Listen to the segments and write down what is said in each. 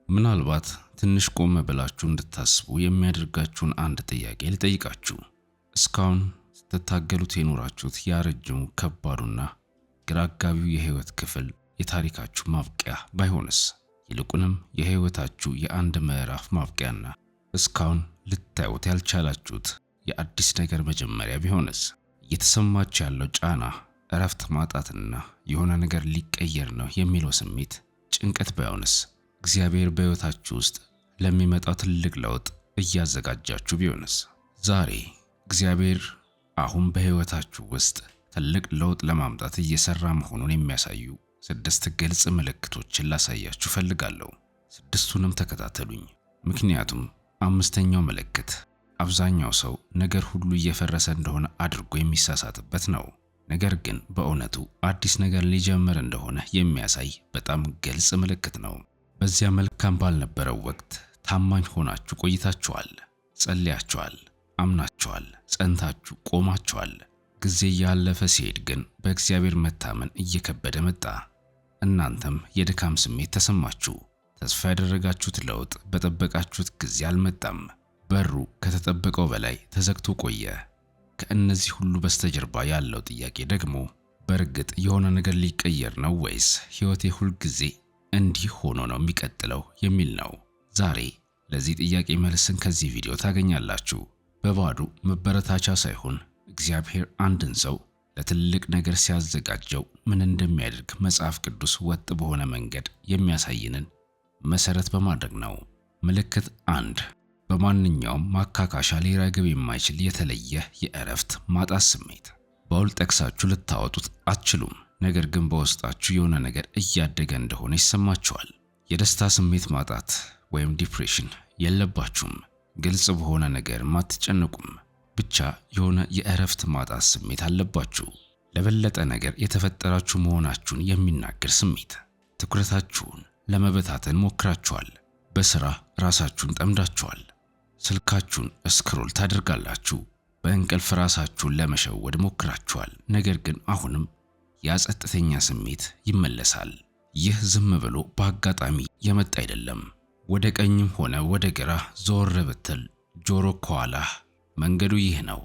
ምናልባት ትንሽ ቆም ብላችሁ እንድታስቡ የሚያደርጋችሁን አንድ ጥያቄ ልጠይቃችሁ። እስካሁን ስትታገሉት የኖራችሁት ያ ረጅሙ፣ ከባዱና ግራ አጋቢው የህይወት ክፍል የታሪካችሁ ማብቂያ ባይሆንስ? ይልቁንም የህይወታችሁ የአንድ ምዕራፍ ማብቂያና እስካሁን ልታዩት ያልቻላችሁት የአዲስ ነገር መጀመሪያ ቢሆንስ? እየተሰማችሁ ያለው ጫና፣ እረፍት ማጣትና የሆነ ነገር ሊቀየር ነው የሚለው ስሜት ጭንቀት ባይሆንስ? እግዚአብሔር በሕይወታችሁ ውስጥ ለሚመጣው ትልቅ ለውጥ እያዘጋጃችሁ ቢሆንስ? ዛሬ እግዚአብሔር አሁን በሕይወታችሁ ውስጥ ትልቅ ለውጥ ለማምጣት እየሰራ መሆኑን የሚያሳዩ 6 ግልጽ ምልክቶችን ላሳያችሁ ፈልጋለሁ። 6ቱንም ተከታተሉኝ። ምክንያቱም 5ኛው ምልክት አብዛኛው ሰው ነገር ሁሉ እየፈረሰ እንደሆነ አድርጎ የሚሳሳትበት ነው። ነገር ግን በእውነቱ አዲስ ነገር ሊጀምር እንደሆነ የሚያሳይ በጣም ግልጽ ምልክት ነው። በዚያ መልካም ባልነበረው ወቅት ታማኝ ሆናችሁ ቆይታችኋል። ጸልያችኋል፣ አምናችኋል፣ ጸንታችሁ ቆማችኋል። ጊዜ እያለፈ ሲሄድ ግን በእግዚአብሔር መታመን እየከበደ መጣ። እናንተም የድካም ስሜት ተሰማችሁ። ተስፋ ያደረጋችሁት ለውጥ በጠበቃችሁት ጊዜ አልመጣም። በሩ ከተጠበቀው በላይ ተዘግቶ ቆየ። ከእነዚህ ሁሉ በስተጀርባ ያለው ጥያቄ ደግሞ በእርግጥ የሆነ ነገር ሊቀየር ነው ወይስ ሕይወቴ ሁል ጊዜ እንዲህ ሆኖ ነው የሚቀጥለው የሚል ነው። ዛሬ ለዚህ ጥያቄ መልስን ከዚህ ቪዲዮ ታገኛላችሁ። በባዶ መበረታቻ ሳይሆን እግዚአብሔር አንድን ሰው ለትልቅ ነገር ሲያዘጋጀው ምን እንደሚያደርግ መጽሐፍ ቅዱስ ወጥ በሆነ መንገድ የሚያሳይንን መሰረት በማድረግ ነው። ምልክት 1፣ በማንኛውም ማካካሻ ሊረግብ የማይችል የተለየ የእረፍት ማጣት ስሜት። በውል ጠቅሳችሁ ልታወጡት አትችሉም። ነገር ግን በውስጣችሁ የሆነ ነገር እያደገ እንደሆነ ይሰማችኋል። የደስታ ስሜት ማጣት ወይም depression የለባችሁም። ግልጽ በሆነ ነገርም አትጨነቁም። ብቻ የሆነ የእረፍት ማጣት ስሜት አለባችሁ። ለበለጠ ነገር የተፈጠራችሁ መሆናችሁን የሚናገር ስሜት። ትኩረታችሁን ለመበታተን ሞክራችኋል። በስራ ራሳችሁን ጠምዳችኋል። ስልካችሁን scroll ታደርጋላችሁ። በእንቅልፍ ራሳችሁን ለመሸወድ ሞክራችኋል። ነገር ግን አሁንም ያ ጸጥተኛ ስሜት ይመለሳል። ይህ ዝም ብሎ በአጋጣሚ የመጣ አይደለም። ወደ ቀኝም ሆነ ወደ ግራ ዞር ብትል ጆሮ ከኋላህ መንገዱ ይህ ነው፣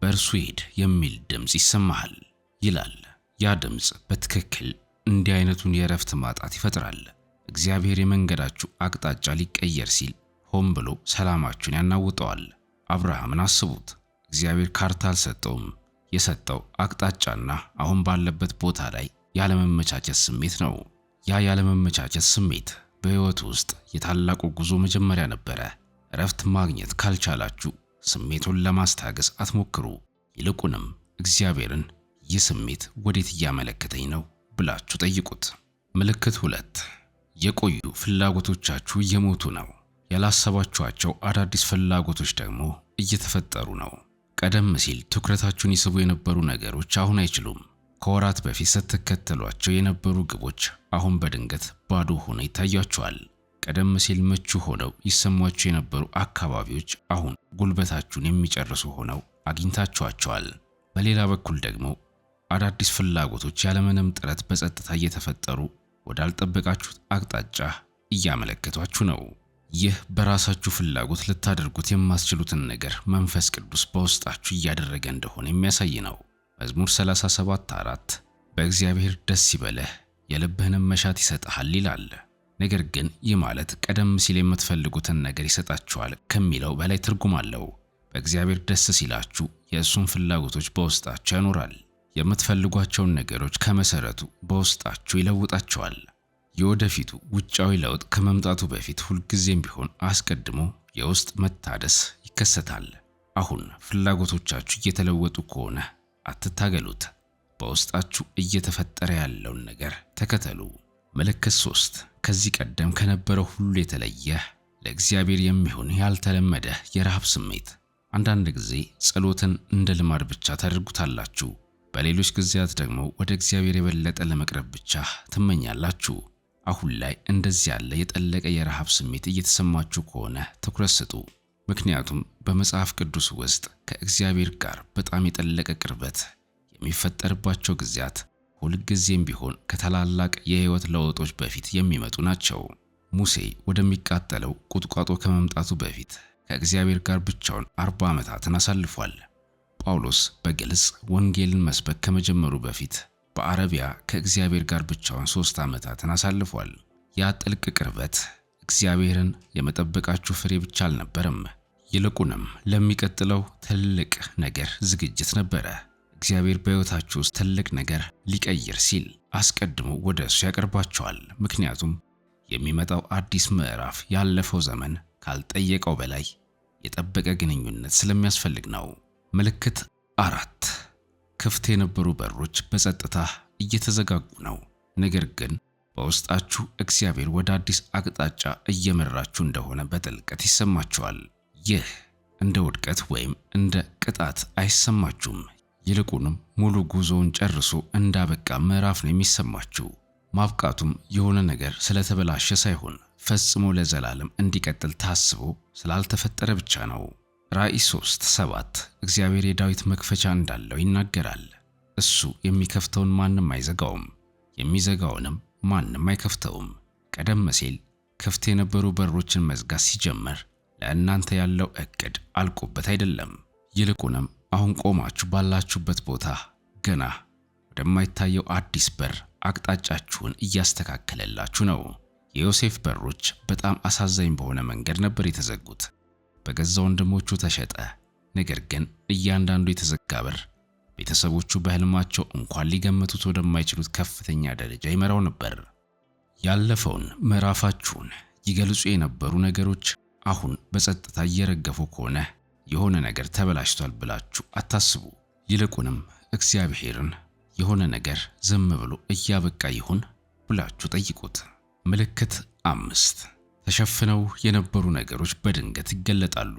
በእርሱ ሂድ የሚል ድምፅ ይሰማሃል ይላል። ያ ድምፅ በትክክል እንዲህ አይነቱን የእረፍት ማጣት ይፈጥራል። እግዚአብሔር የመንገዳችሁ አቅጣጫ ሊቀየር ሲል ሆን ብሎ ሰላማችሁን ያናውጠዋል። አብርሃምን አስቡት። እግዚአብሔር ካርታ አልሰጠውም። የሰጠው አቅጣጫና አሁን ባለበት ቦታ ላይ ያለመመቻቸት ስሜት ነው። ያ ያለመመቻቸት ስሜት በሕይወቱ ውስጥ የታላቁ ጉዞ መጀመሪያ ነበረ። እረፍት ማግኘት ካልቻላችሁ ስሜቱን ለማስታገስ አትሞክሩ። ይልቁንም እግዚአብሔርን ይህ ስሜት ወዴት እያመለከተኝ ነው ብላችሁ ጠይቁት። ምልክት 2፣ የቆዩ ፍላጎቶቻችሁ እየሞቱ ነው። ያላሰባችኋቸው አዳዲስ ፍላጎቶች ደግሞ እየተፈጠሩ ነው። ቀደም ሲል ትኩረታችሁን ይስቡ የነበሩ ነገሮች አሁን አይችሉም። ከወራት በፊት ስትከተሏቸው የነበሩ ግቦች አሁን በድንገት ባዶ ሆነው ይታያችኋል። ቀደም ሲል ምቹ ሆነው ይሰሟችሁ የነበሩ አካባቢዎች አሁን ጉልበታችሁን የሚጨርሱ ሆነው አግኝታችኋቸዋል። በሌላ በኩል ደግሞ አዳዲስ ፍላጎቶች ያለምንም ጥረት በጸጥታ እየተፈጠሩ ወዳልጠበቃችሁት አቅጣጫ እያመለከቷችሁ ነው። ይህ በራሳችሁ ፍላጎት ልታደርጉት የማስችሉትን ነገር መንፈስ ቅዱስ በውስጣችሁ እያደረገ እንደሆነ የሚያሳይ ነው። መዝሙር 37:4 በእግዚአብሔር ደስ ይበልህ የልብህንም መሻት ይሰጥሃል ይላል። ነገር ግን ይህ ማለት ቀደም ሲል የምትፈልጉትን ነገር ይሰጣችኋል ከሚለው በላይ ትርጉም አለው። በእግዚአብሔር ደስ ሲላችሁ የእሱን ፍላጎቶች በውስጣችሁ ያኖራል። የምትፈልጓቸውን ነገሮች ከመሰረቱ በውስጣችሁ ይለውጣቸዋል። የወደፊቱ ውጫዊ ለውጥ ከመምጣቱ በፊት ሁልጊዜም ቢሆን አስቀድሞ የውስጥ መታደስ ይከሰታል። አሁን ፍላጎቶቻችሁ እየተለወጡ ከሆነ አትታገሉት። በውስጣችሁ እየተፈጠረ ያለውን ነገር ተከተሉ። ምልክት 3፣ ከዚህ ቀደም ከነበረው ሁሉ የተለየ ለእግዚአብሔር የሚሆን ያልተለመደ የረሃብ ስሜት። አንዳንድ ጊዜ ጸሎትን እንደ ልማድ ብቻ ታደርጉታላችሁ። በሌሎች ጊዜያት ደግሞ ወደ እግዚአብሔር የበለጠ ለመቅረብ ብቻ ትመኛላችሁ። አሁን ላይ እንደዚህ ያለ የጠለቀ የረሃብ ስሜት እየተሰማችሁ ከሆነ ትኩረት ስጡ። ምክንያቱም በመጽሐፍ ቅዱስ ውስጥ ከእግዚአብሔር ጋር በጣም የጠለቀ ቅርበት የሚፈጠርባቸው ጊዜያት ሁልጊዜም ቢሆን ከታላላቅ የሕይወት ለውጦች በፊት የሚመጡ ናቸው። ሙሴ ወደሚቃጠለው ቁጥቋጦ ከመምጣቱ በፊት ከእግዚአብሔር ጋር ብቻውን 40 ዓመታትን አሳልፏል። ጳውሎስ በግልጽ ወንጌልን መስበክ ከመጀመሩ በፊት በአረቢያ ከእግዚአብሔር ጋር ብቻውን 3 ዓመታትን አሳልፏል። ያ ጥልቅ ቅርበት እግዚአብሔርን የመጠበቃችሁ ፍሬ ብቻ አልነበረም፣ ይልቁንም ለሚቀጥለው ትልቅ ነገር ዝግጅት ነበረ። እግዚአብሔር በሕይወታችሁ ውስጥ ትልቅ ነገር ሊቀይር ሲል አስቀድሞ ወደ እሱ ያቀርባችኋል። ምክንያቱም የሚመጣው አዲስ ምዕራፍ ያለፈው ዘመን ካልጠየቀው በላይ የጠበቀ ግንኙነት ስለሚያስፈልግ ነው። ምልክት 4፣ ክፍት የነበሩ በሮች በጸጥታ እየተዘጋጉ ነው። ነገር ግን በውስጣችሁ እግዚአብሔር ወደ አዲስ አቅጣጫ እየመራችሁ እንደሆነ በጥልቀት ይሰማችኋል። ይህ እንደ ውድቀት ወይም እንደ ቅጣት አይሰማችሁም። ይልቁንም ሙሉ ጉዞውን ጨርሶ እንዳበቃ ምዕራፍ ነው የሚሰማችሁ። ማብቃቱም የሆነ ነገር ስለተበላሸ ሳይሆን ፈጽሞ ለዘላለም እንዲቀጥል ታስቦ ስላልተፈጠረ ብቻ ነው። ራእይ 3:7 እግዚአብሔር የዳዊት መክፈቻ እንዳለው ይናገራል። እሱ የሚከፍተውን ማንም አይዘጋውም፣ የሚዘጋውንም ማንም አይከፍተውም። ቀደም ሲል ክፍት የነበሩ በሮችን መዝጋት ሲጀምር ለእናንተ ያለው እቅድ አልቆበት አይደለም። ይልቁንም አሁን ቆማችሁ ባላችሁበት ቦታ ገና ወደማይታየው አዲስ በር አቅጣጫችሁን እያስተካከለላችሁ ነው። የዮሴፍ በሮች በጣም አሳዛኝ በሆነ መንገድ ነበር የተዘጉት። በገዛ ወንድሞቹ ተሸጠ። ነገር ግን እያንዳንዱ የተዘጋ በር ቤተሰቦቹ በህልማቸው እንኳን ሊገምቱት ወደማይችሉት ከፍተኛ ደረጃ ይመራው ነበር። ያለፈውን ምዕራፋችሁን ይገልጹ የነበሩ ነገሮች አሁን በጸጥታ እየረገፉ ከሆነ የሆነ ነገር ተበላሽቷል ብላችሁ አታስቡ። ይልቁንም እግዚአብሔርን የሆነ ነገር ዝም ብሎ እያበቃ ይሁን ብላችሁ ጠይቁት። ምልክት 5፣ ተሸፍነው የነበሩ ነገሮች በድንገት ይገለጣሉ።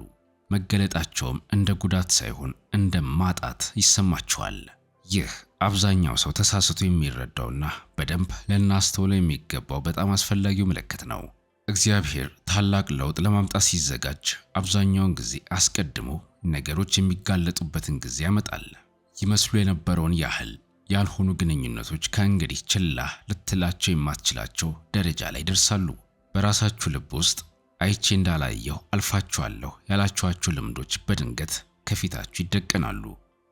መገለጣቸውም እንደ ጉዳት ሳይሆን እንደ ማጣት ይሰማችኋል። ይህ አብዛኛው ሰው ተሳስቶ የሚረዳውና በደንብ ልናስተውለው የሚገባው በጣም አስፈላጊው ምልክት ነው። እግዚአብሔር ታላቅ ለውጥ ለማምጣት ሲዘጋጅ አብዛኛውን ጊዜ አስቀድሞ ነገሮች የሚጋለጡበትን ጊዜ ያመጣል። ይመስሉ የነበረውን ያህል ያልሆኑ ግንኙነቶች ከእንግዲህ ችላ ልትላቸው የማትችላቸው ደረጃ ላይ ደርሳሉ። በራሳችሁ ልብ ውስጥ አይቼ እንዳላየሁ አልፋችኋለሁ ያላችኋቸው ልምዶች በድንገት ከፊታችሁ ይደቀናሉ።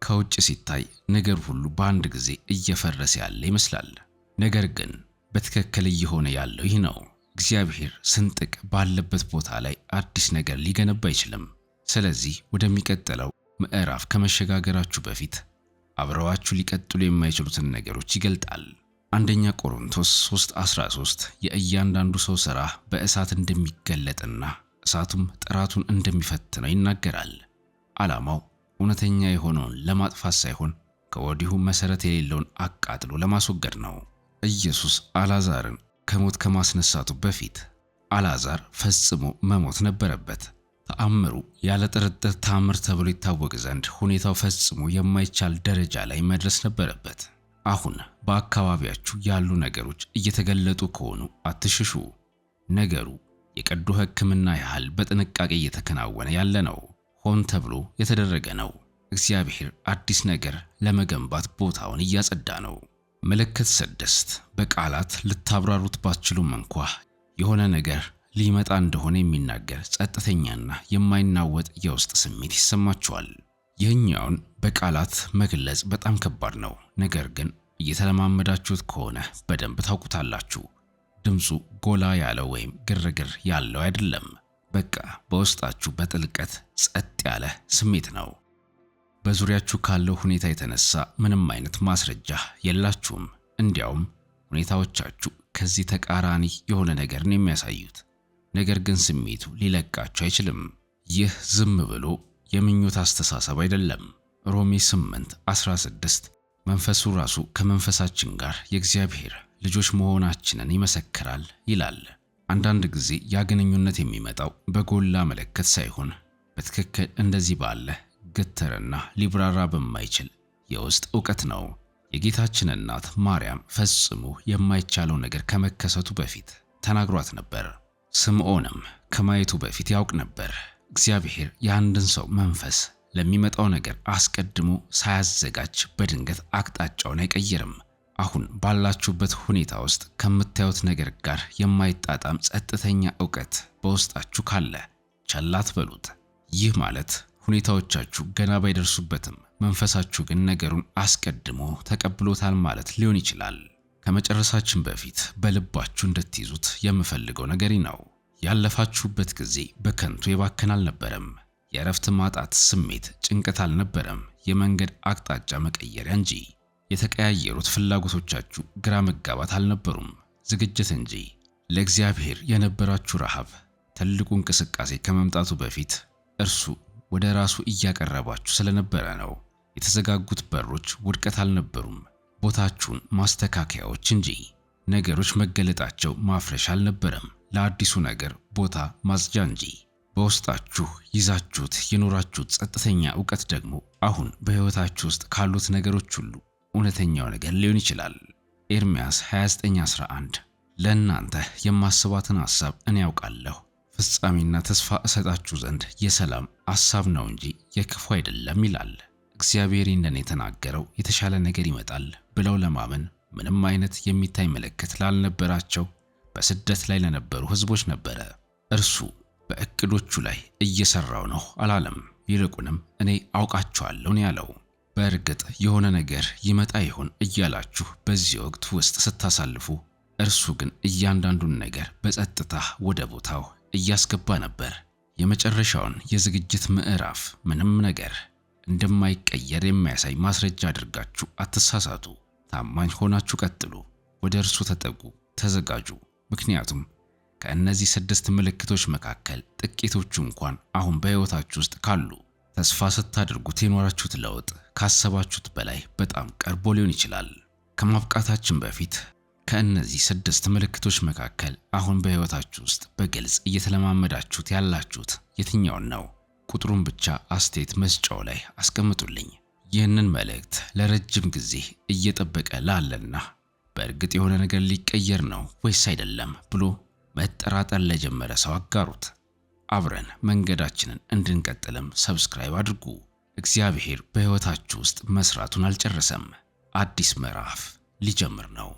ከውጭ ሲታይ ነገር ሁሉ በአንድ ጊዜ እየፈረሰ ያለ ይመስላል። ነገር ግን በትክክል እየሆነ ያለው ይህ ነው። እግዚአብሔር ስንጥቅ ባለበት ቦታ ላይ አዲስ ነገር ሊገነባ አይችልም። ስለዚህ ወደሚቀጥለው ምዕራፍ ከመሸጋገራችሁ በፊት አብረዋችሁ ሊቀጥሉ የማይችሉትን ነገሮች ይገልጣል። አንደኛ ቆሮንቶስ 3:13 የእያንዳንዱ ሰው ሥራ በእሳት እንደሚገለጥና እሳቱም ጥራቱን እንደሚፈትነው ይናገራል። ዓላማው እውነተኛ የሆነውን ለማጥፋት ሳይሆን ከወዲሁ መሰረት የሌለውን አቃጥሎ ለማስወገድ ነው። ኢየሱስ አልዓዛርን ከሞት ከማስነሳቱ በፊት አልዓዛር ፈጽሞ መሞት ነበረበት። ተአምሩ ያለ ጥርጥር ተአምር ተብሎ ይታወቅ ዘንድ ሁኔታው ፈጽሞ የማይቻል ደረጃ ላይ መድረስ ነበረበት። አሁን በአካባቢያችሁ ያሉ ነገሮች እየተገለጡ ከሆኑ አትሽሹ። ነገሩ የቀዶ ሕክምና ያህል በጥንቃቄ እየተከናወነ ያለ ነው። ሆን ተብሎ የተደረገ ነው። እግዚአብሔር አዲስ ነገር ለመገንባት ቦታውን እያጸዳ ነው። ምልክት 6፣ በቃላት ልታብራሩት ባትችሉም እንኳ የሆነ ነገር ሊመጣ እንደሆነ የሚናገር ጸጥተኛና የማይናወጥ የውስጥ ስሜት ይሰማችኋል። ይህኛውን በቃላት መግለጽ በጣም ከባድ ነው። ነገር ግን እየተለማመዳችሁት ከሆነ በደንብ ታውቁታላችሁ። ድምፁ ጎላ ያለው ወይም ግርግር ያለው አይደለም። በቃ በውስጣችሁ በጥልቀት ጸጥ ያለ ስሜት ነው። በዙሪያችሁ ካለው ሁኔታ የተነሳ ምንም አይነት ማስረጃ የላችሁም። እንዲያውም ሁኔታዎቻችሁ ከዚህ ተቃራኒ የሆነ ነገርን የሚያሳዩት። ነገር ግን ስሜቱ ሊለቃችሁ አይችልም። ይህ ዝም ብሎ የምኞት አስተሳሰብ አይደለም። ሮሜ 8:16 መንፈሱ ራሱ ከመንፈሳችን ጋር የእግዚአብሔር ልጆች መሆናችንን ይመሰክራል ይላል። አንዳንድ ጊዜ ያ ግንኙነት የሚመጣው በጎላ ምልክት ሳይሆን በትክክል እንደዚህ ባለ ግትርና ሊብራራ በማይችል የውስጥ እውቀት ነው። የጌታችን እናት ማርያም ፈጽሞ የማይቻለው ነገር ከመከሰቱ በፊት ተናግሯት ነበር። ስምዖንም ከማየቱ በፊት ያውቅ ነበር። እግዚአብሔር የአንድን ሰው መንፈስ ለሚመጣው ነገር አስቀድሞ ሳያዘጋጅ በድንገት አቅጣጫውን አይቀይርም። አሁን ባላችሁበት ሁኔታ ውስጥ ከምታዩት ነገር ጋር የማይጣጣም ጸጥተኛ እውቀት በውስጣችሁ ካለ ቸል አትበሉት። ይህ ማለት ሁኔታዎቻችሁ ገና ባይደርሱበትም መንፈሳችሁ ግን ነገሩን አስቀድሞ ተቀብሎታል ማለት ሊሆን ይችላል። ከመጨረሳችን በፊት በልባችሁ እንድትይዙት የምፈልገው ነገር ነው። ያለፋችሁበት ጊዜ በከንቱ የባከን አልነበረም። የእረፍት ማጣት ስሜት ጭንቀት አልነበረም፣ የመንገድ አቅጣጫ መቀየሪያ እንጂ። የተቀያየሩት ፍላጎቶቻችሁ ግራ መጋባት አልነበሩም፣ ዝግጅት እንጂ። ለእግዚአብሔር የነበራችሁ ረሃብ ትልቁ እንቅስቃሴ ከመምጣቱ በፊት እርሱ ወደ ራሱ እያቀረባችሁ ስለነበረ ነው። የተዘጋጉት በሮች ውድቀት አልነበሩም፣ ቦታችሁን ማስተካከያዎች እንጂ። ነገሮች መገለጣቸው ማፍረሻ አልነበረም፣ ለአዲሱ ነገር ቦታ ማጽጃ እንጂ። በውስጣችሁ ይዛችሁት የኖራችሁት ጸጥተኛ እውቀት ደግሞ አሁን በሕይወታችሁ ውስጥ ካሉት ነገሮች ሁሉ እውነተኛው ነገር ሊሆን ይችላል። ኤርምያስ 29:11 ለእናንተ የማስባትን ሐሳብ እኔ ያውቃለሁ፣ ፍጻሜና ተስፋ እሰጣችሁ ዘንድ የሰላም ሐሳብ ነው እንጂ የክፉ አይደለም ይላል። እግዚአብሔር ይህንን የተናገረው የተሻለ ነገር ይመጣል ብለው ለማመን ምንም አይነት የሚታይ ምልክት ላልነበራቸው በስደት ላይ ለነበሩ ሕዝቦች ነበረ። እርሱ በእቅዶቹ ላይ እየሰራው ነው አላለም። ይልቁንም እኔ አውቃቸዋለሁ ነው ያለው። በእርግጥ የሆነ ነገር ይመጣ ይሆን እያላችሁ በዚህ ወቅት ውስጥ ስታሳልፉ፣ እርሱ ግን እያንዳንዱን ነገር በጸጥታ ወደ ቦታው እያስገባ ነበር። የመጨረሻውን የዝግጅት ምዕራፍ ምንም ነገር እንደማይቀየር የሚያሳይ ማስረጃ አድርጋችሁ አትሳሳቱ። ታማኝ ሆናችሁ ቀጥሉ። ወደ እርሱ ተጠጉ፣ ተዘጋጁ። ምክንያቱም ከእነዚህ 6 ምልክቶች መካከል ጥቂቶቹ እንኳን አሁን በሕይወታችሁ ውስጥ ካሉ ተስፋ ስታደርጉት የኖራችሁት ለውጥ ካሰባችሁት በላይ በጣም ቀርቦ ሊሆን ይችላል። ከማብቃታችን በፊት ከእነዚህ 6 ምልክቶች መካከል አሁን በሕይወታችሁ ውስጥ በግልጽ እየተለማመዳችሁት ያላችሁት የትኛውን ነው? ቁጥሩን ብቻ አስተያየት መስጫው ላይ አስቀምጡልኝ። ይህንን መልእክት ለረጅም ጊዜ እየጠበቀ ላለና በእርግጥ የሆነ ነገር ሊቀየር ነው ወይስ አይደለም ብሎ መጠራጠር ለጀመረ ሰው አጋሩት። አብረን መንገዳችንን እንድንቀጥልም subscribe አድርጉ። እግዚአብሔር በሕይወታችሁ ውስጥ መስራቱን አልጨረሰም። አዲስ ምዕራፍ ሊጀምር ነው።